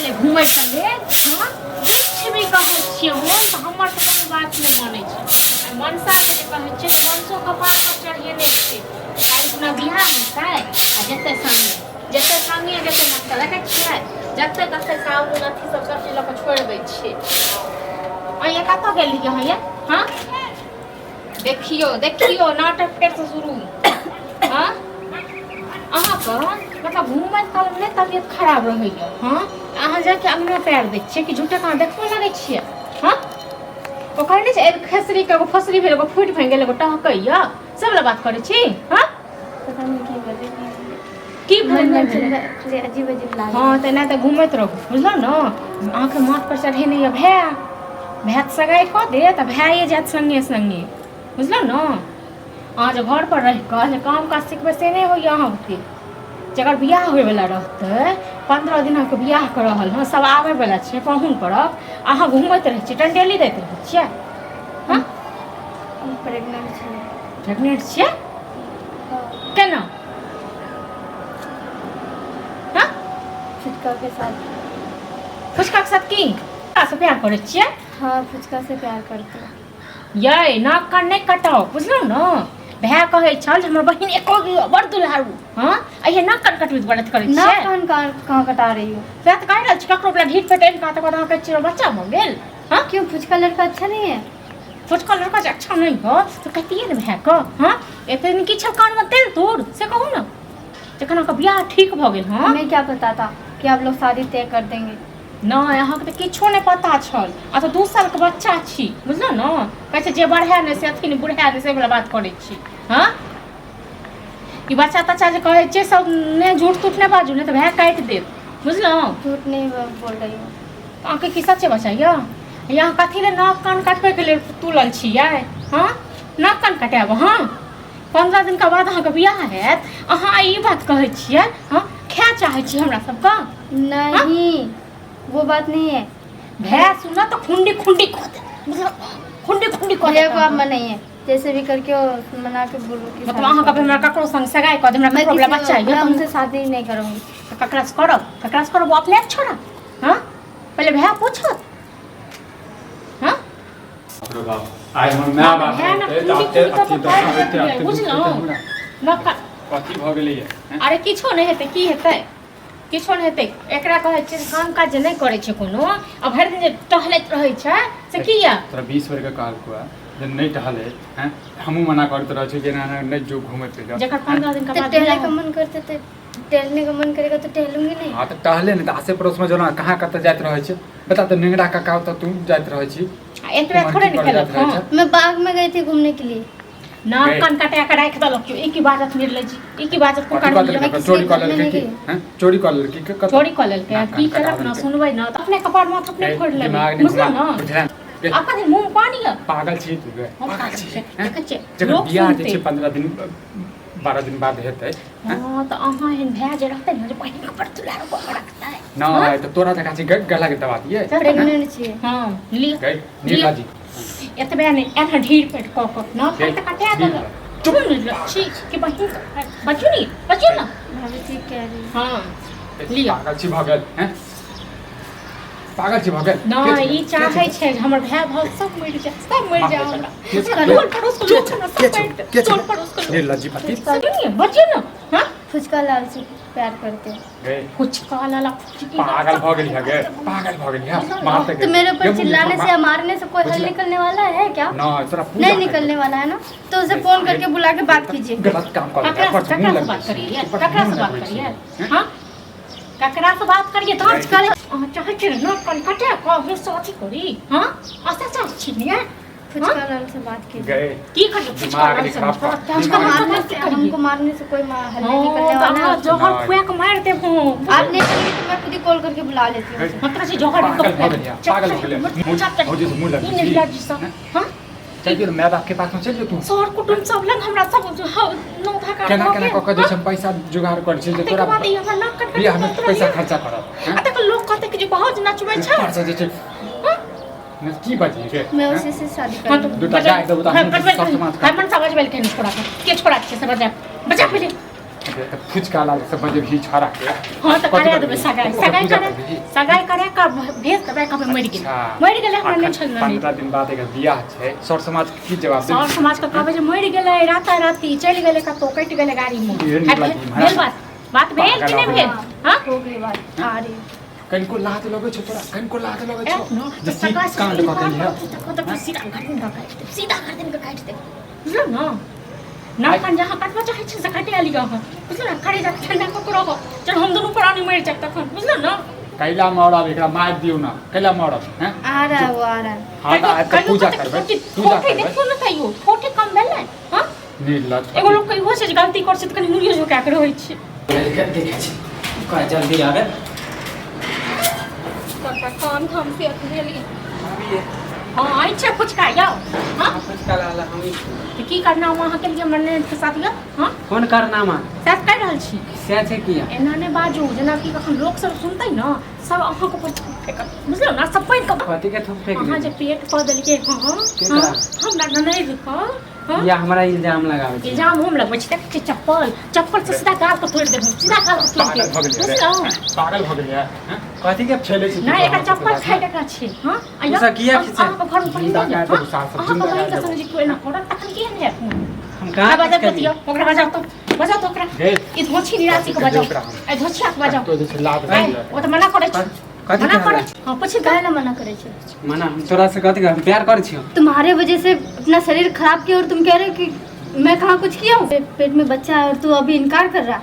छलै घुमैके लेल। हँ, किछु भी कहै छियै हम तऽ हमर तऽ कोनो बात नहि मानै छै। आ मनसाके जे कहै छियै तऽ मनसो कपार पर चढ़ेने छै। काल्हि खुना बियाह हेतै आ जेतै संगे, जेतै संगे जेतै मनसा। देखै छियै जतै ततै साबुन अथी सब सब चीज लऽ कऽ छोड़ि दै छियै। अहाँ कतऽ गेल रहियै अहाँ ये? हँ, देखियौ देखियौ, नाटक फेरसँ शुरू। हँ, अहाँके मतलब घूमैत काल नहि तबियत खराब रहैया? हँ, अहाँ जाके अङ्गना पैर दै छियै कि झूठे अहाँ देखबो लगै छियै? हँ, ओकर नहि छै, एगो खेसरीके एगो फसरी भेल, एगो फूटि भाङि गेल, एगो टहकैया, सब वला बात करै छी? हँ, पता नहीं की भेलै। की भेलै? मन नहि मन भेलै। छलै अजीब अजीब लागल। हँ, तऽ एना तऽ घूमैत रहू, बुझलहुँ ने? अहाँके माथ पर चढ़ेने यऽ भाय। भाय तऽ सगाइ कऽ देत आ भाये जायत सङ्गे सङ्गे, बुझलहुँ ने? अहाँ जे घर पर रहि कऽ जे काम काज सिखबै से नहि होइए अहाँके। जकर बियाह होइवला रहतै, 15 दिन अहाँके बियाह कऽ रहल हँ, सब आबैवला छै पाहुन परक, अहाँ घूमैत रहै छियै, टंडेली दैत रहै छियै। हँ, हम प्रेग्नेंट छियै। प्रेग्नेंट छियै? हाँ। केना? हँ, फुचका के साथ। फुचका के साथ? की से प्यार करै छियै? हाँ, फुचका से प्यार करते हैं। यै, नाक कान नहि कटाउ, बुझलहुँ ने? भाय कहै छल जे हमर बहिन एको गो बड़ दुल्हारू। हँ, अइहे नाक कान कटबैत बड़ अथी करै ना छियै। कान कान कहाँ कटा रही हो? सएह तऽ कहि रहल छी, ककरो बला ढीठ पेट आनि कऽ तकर बाद अहाँ कहै छियै बच्चा भऽ गेल। हँ, क्यों, फुचका लड़का अच्छा नहीं है? छोटका लड़का जे अच्छा नहि हो तऽ कहितियै ने भायके। हँ, एते दिन की छल कानमे तेल तोड़, से कहू ने, जखन अहाँके बियाह ठीक भऽ गेल? हँ, हमें क्या पता था कि आप लोग शादी तय कर देंगे। नहि, अहाँके तऽ किछो नहि पता छल। आ तऽ 2 सालके बच्चा छी, बुझलहुँ ने? कहै छै जे बढ़ै नहि से अथी नहि बुढ़ै नहि, से वला बात करै छी। हँ, ई बच्चा तच्चा जे कहै छै सब नहि, झूठ तूठ नहि बाजू, नहि तऽ भाय काटि देत, बुझलहुँ? झूठ नहीं बोल रही हूँ। अहाँके की सच्चे बच्चा यऽ? यहाँ कथी लए नाक कान कटबैके लेल तुलल छियै? हँ, नाक कान कटायब? हँ, 15 दिनका बाद अहाँके बियाह हैत, अहाँ ई बात कहै छियै? हँ, खाय चाहै छी हमरा सबके? नहीं, वो बात नहीं है। भाय सुनत तऽ खुंडी खुंडी कऽ देत, मतलब खुंडी खुंडी कऽ भैया देत को आप अहाँके। मनाइए, जैसे भी करके वो मना के बोलो कि मतलब शादी अहाँके कर हमरा दो। ककरो संग सगाइ कऽ दे हमरा मैं ककरो किसी बच्चा मैं यऽ उनसे शादी नहीं करूँगी। तऽ ककरासँ करब? ककरासँ करब? ओ अपने छोड़ा। हँ, पहिले भाय पूछत। हँ, बाप रे बाप, आइ हमर माय बाप भाय ने रहितै तऽ खुंडी एते खुंडी कऽ अथी कऽ काटि एते देतियै, एते दुख बुझलहुँ? होइतै हमरा। नक्का कथी भऽ गेलैया हैं? अरे, किछो नहि हेतै। की हेतै? किछो नहि हेतै। एकरा कहै छै काम काज जे नहि करै छै कोनो आ भरि दिन जे टहलैत रहै छै, से किया? तोरा 20 बेर के कहलको है जे नहि टहले हैं। हमहूँ मना करैत रहै छी जे एना एना नहि जो घूमे फिरे। जकर 15 दिन के तो बाद टहले बियाह का मन करते तो टहलने का मन करेगा तो टहलूंगी नहीं? हाँ, तऽ टहले नहि तऽ आसे पड़ोसमे जो ने कहाँ कतऽ जाइत रहै छै, बता तऽ। नेंगरा काका ओतऽ तू जाइत रहै छी। आ एतबे उम्हर थोड़े की ने करै केलक। जाइत रहै हँ छै? मैं बाग में गई थी घूमने के लिए। नाक गई। कान कटा के राखि देलक केओ। ई की बाजत निर्लज, ई की बाजत? कथी कुकर कऽ मिलल। देलकै? किसी चोरी के कऽ घर में लेलकै नहीं की? गई। हैं, चोरी कऽ लेलकै की? कतऽ? चोरी कऽ लेलकै? नाक की कान कटा केलक ने? देलकै। सुनबै ने तऽ अपने कपार माथ अपने ए, फोड़ि लेबै, दिमाग नहि बुझलहुँ घुमा ने? बुझला ए, अपन मुँह मे पानी यऽ। पागल छी तू गे? हम पागल छी हैं? देखै छियै जकर लोक बियाह जे सुनतै। छै 15 दिन 12 दिन बाद हेतै। हँ, तऽ अहाँ एहन भाय जे रहतै ने जे बहिनके बड़ दुलार कऽ के रखतै। नहि तऽ तोरा जकाँ छै गला के दबा दियै। प्रेग्नेंट छियै। हँ, लिअ। गई निर्ला जी। एतबे नहि, एना ढीर पेट कऽ कऽ न गई, तऽ कटा ढीर देलक। चुप निर्लज छी कि बहिन बजियौ ने, बजियौ ने। भाभी ठीक कह रही है। हँ, लिअ। पागल छी भऽ गेल हैं? पागल छी भऽ गेल? के नहि, छै? ई के चाहै छै? छै जे हमर भाय भाव सब मरि जाय, सब मरि जाय हमरा। के छै? हमरा टोल पड़ोस के लोक हमरा के सब छै? मारि के देत, छै? टोल पड़ोस के लोक। निर्लज्जी पति। सुनिए, बजियौ ने। हँ, फुचका लाल से प्यार करते हैं। गई, कुछ कहला फुचकी। पागल भऽ गेली है गे, पागल भऽ गेली है, मारते। तो मेरे ऊपर चिल्लाने से या मारने से कोई हल बुझला। निकलने वाला है क्या? नहीं, तोरा पूजा नहीं निकलने वाला है ना, तो उसे फोन करके बुला के बात कीजिए। गलत काम कर। ककरा से, ककरा से बात करिए? ककरा से बात करिए? हाँ, ककरा से बात करिए? तो आजकल अहाँ चाहै छी ने कन कटे कऽ हम से अथी करी? हाँ, अच्छा चाहै छी ने? फुचका लाल से बात कीजिए। गए। की करिए? दिमाग नहीं खराब कर। फुचका दिमाग लाल मारने से से करिए। हमको मारने से कोई हल नहीं हाँ, निकलने तो वाला अहाँ है। जहर नहीं। खुआ के मारि देब हम। आप नहीं करेंगे तो मैं खुद ही कॉल करके बुला लेती हूँ उसे। मतलब से जहर पागल भऽ गेली है, पागल भऽ गेली है। भौजी से मुँह लगबै छी। निर्लज सब। हाँ, चल जो माय बाप के पास में, चल जो तू। सर कुटुम्ब सब लग हमरा सब नौ धक्का। केना केना कऽ कऽ जे छै हम पैसा जुगाड़ करै छी जे तकर तोरा बाद ई हमरा नाक कट बियाह में पैसा खर्चा करब हैं? आ तकर लोग कहते कि जे भाउज नचबै छै। ऊपर से जे छै ने, की बजही गे मैं हैं? उसी से शादी हाँ तो करूँगी। दूटा गाय देबो तऽ हाँ, हमहूँ बजबै। सब समाज हाँ, मनसा बजबै लए छोड़ा के के छोड़ा छै से बजा बजा पहिले। तऽ फुचका लाल से बजेबही छोड़ा के? हाँ, तऽ कथी करा करबही? देबै सगाई। ओकर सगाई पूजा करा करबही? सगाई करा। ओकरा भेज देबै, कहबै मरि गेलै, मरि गेलै, हमरा नहि छल। 15 दिन बाद एकर बियाह छै, सर समाज के की जवाब सर समाज के कहबै जे मरि गेलै, राता राती चलि गेलै, कतौ कटि गेलै गाड़ी मे। भेल बात? बात भेल कि नहि भेल? हां, हो गई बात। आ रही कनको लाज लगै छौ तोरा, कनको लाज लगै छौ जे की कांड कऽ देली है? तऽ सीधा गर्दन के काटि देब, सीधा गर्दन के काटि देब, बुझलौ ने? नाखन जहाँ काटबऽ चाहै छी से काटि लिअ अहाँ, बुझलौ ने? करे जा ठंडा कऽ के रहब, जब हम दुनू प्राणी मरि जायब तखन, बुझलौ ने? कैला मरब, एकरा मारि दियौ ना, कैला मरब? हैं, आ रहा है वो, आ रहा है। हां, तऽ आबि कऽ पूजा करबै, पूजा करबै। देखो ने, तैयो फोटे कम भेलै। हां, निर्लज। एगो लोक इहो छै जे गलती करै छै तऽ कनि मुड़ियो झुका के रहै छै। देखै छी ओकरा जल्दी आबे। सबटा काम धाम से भेली? हँ, आइ छै फुचका यौ। हँ, फुचका लाला हम। तऽ की करनामा अहाँके लिए हमर ननैद के साथ यौ? हँ, कोन कारनामा? सएह कहि रहल छी। सएह छै किया? एना नहि बाजू, जेनाकि कखन लोक सब सुनतै ने, सब अहाँके ऊपर थूक फेकत, बुझलहुँ ने? सब पानि के कथी के थूक फेक? अहाँ जे पेट कऽ देलियै। हँ, हमरा ननैद के। हँ, या हमरा इल्जाम लगाबै छै? इल्जाम हम लगबै छी? देखै छी चप्पल, चप्पल से सीधा गाल के तोड़ि देबै, सीधा गाल के तोड़ि पागल देबै, भऽ गेलियै? बुझलहुँ? पागल भऽ गेलियै? हैं? कथी के खेलै छी? नहि, एकरा चप्पल खाइ के एकरा छै। हँ, तू सब किया खींचे? अहाँके घरमे पहिने जिंदा नहि कए हँ, देबौ सार सब, अहाँके जिंदा बहिन कए के देबौ। संग जे केओ एना करत तखन केहन हैत मोन? हम कहाँ बजाउ किछु केलियै? दियौ ओकरा, बजाउ तऽ, बजाउ तऽ ओकरा। गे, ई धोछी निराशी के कथी बजाउ, ओकरा हम? ए धोछिया के बजाउ। तो जे छै लात ए, भऽ ओ तऽ मना करै छै। कथी मना के करै हमरा? छै। हँ, पूछि। काहे ना मना करे छे? मना हम तोरा से कथी? हम प्यार करै छियौ। तुम्हारे वजह से अपना शरीर खराब किया और तुम कह रहे हो कि मैं कहाँ कुछ किया हूँ। पेट में बच्चा है और तू अभी इनकार कर रहा?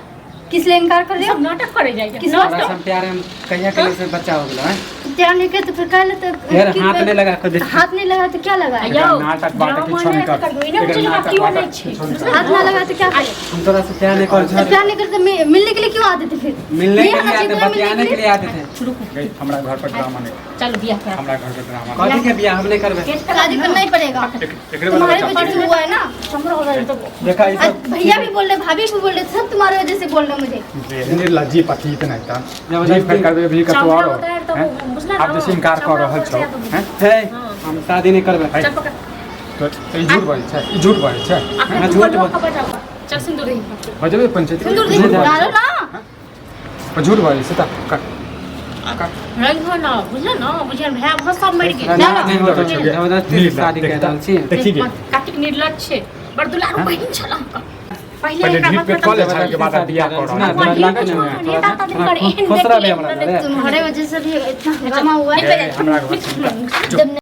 किस लिए इनकार कर रहे हो? सब नाटक करे जाइए। किस तोरा से हम प्यार हम कहिया केले से बच्चा हो गेलो हैं? प्यार नहीं किया तो फिर काहे तो फिर हाथ नहीं लगा के देख। हाथ नहीं लगा तो क्या लगा? यौ, नाटक बाटक ड्रामा किछो नहि नहि कर। करियौ, एना एकर बुझै नाटक केओ बाटक नहि छै। किछो नहि कर। हाथ ना लगा तो क्या करे? हम तोरा से प्यार नहीं करै तो छियौ। प्यार नहीं करते, मिलने के लिए क्यों आते थे फिर? मिलने नहीं के आना लिए चाहिए आते, था ना मिलने बतियाने के के लिए। लिए आते थे। रुकू। गई, हमरा घर पर ड्रामा नहीं। चलू बियाह करा। हमरा घर पर ड्रामा नहीं। कथी के बियाह? हम नहीं करबै। शादी करना ही पड़ेगा। एकरे वाला तुम्हारे बच्चा। वजह से हुआ है ना। हमरा हो गेल तऽ देखा ई आज सब। भैया भी बोल रहे, भाभी भी बोल रहे, सब तुम्हारे वजह से बोल रहे मुझे। निर्लज्जी पति नहि तऽ जबरदस्ती। जी फेर करबै भी कतौ चमड़ा आरो उतारि तऽ हैं? बुझला आब ने, जैसे इनकार कऽ चमड़ा रहल छौ उतारि तऽ हैं? हे, हम शादी नहीं करबै। है। चल पकड़। तो ई झूठ बाजै छै, ई झूठ बाजै छै। अखन हाँ, तू झूठ बोलबो बोल। के बजाउ, चल सिंदूर दही। बजेबै पंचायत। सिंदूर दे, झूठ बाजै डालो छै। ना। झूठ बाजै छै तऽ कर कर। रंग हो ना, बुझल ना? बुझल भाय भऽ सब मरि गेल। ना, नहीं होतो छै, जबरदस्ती से शादी कर रहल छी। देखी गे। कातिक निर्लज छै, बड़ दुलारू बहिन छल अहाँके पहिले। पहिले एकरा ढीप पेट कऽ ले मतलब छै के बाद बियाह कर रहल ना, छै। तोरा लागै छै नेता ने, तऽ दिनकर एहन खुश रहबे देखी हमरा घरे। तुम्हारे वजह से भी इतना हंगामा हुआ है। ए, हमरा घर से निकल। जब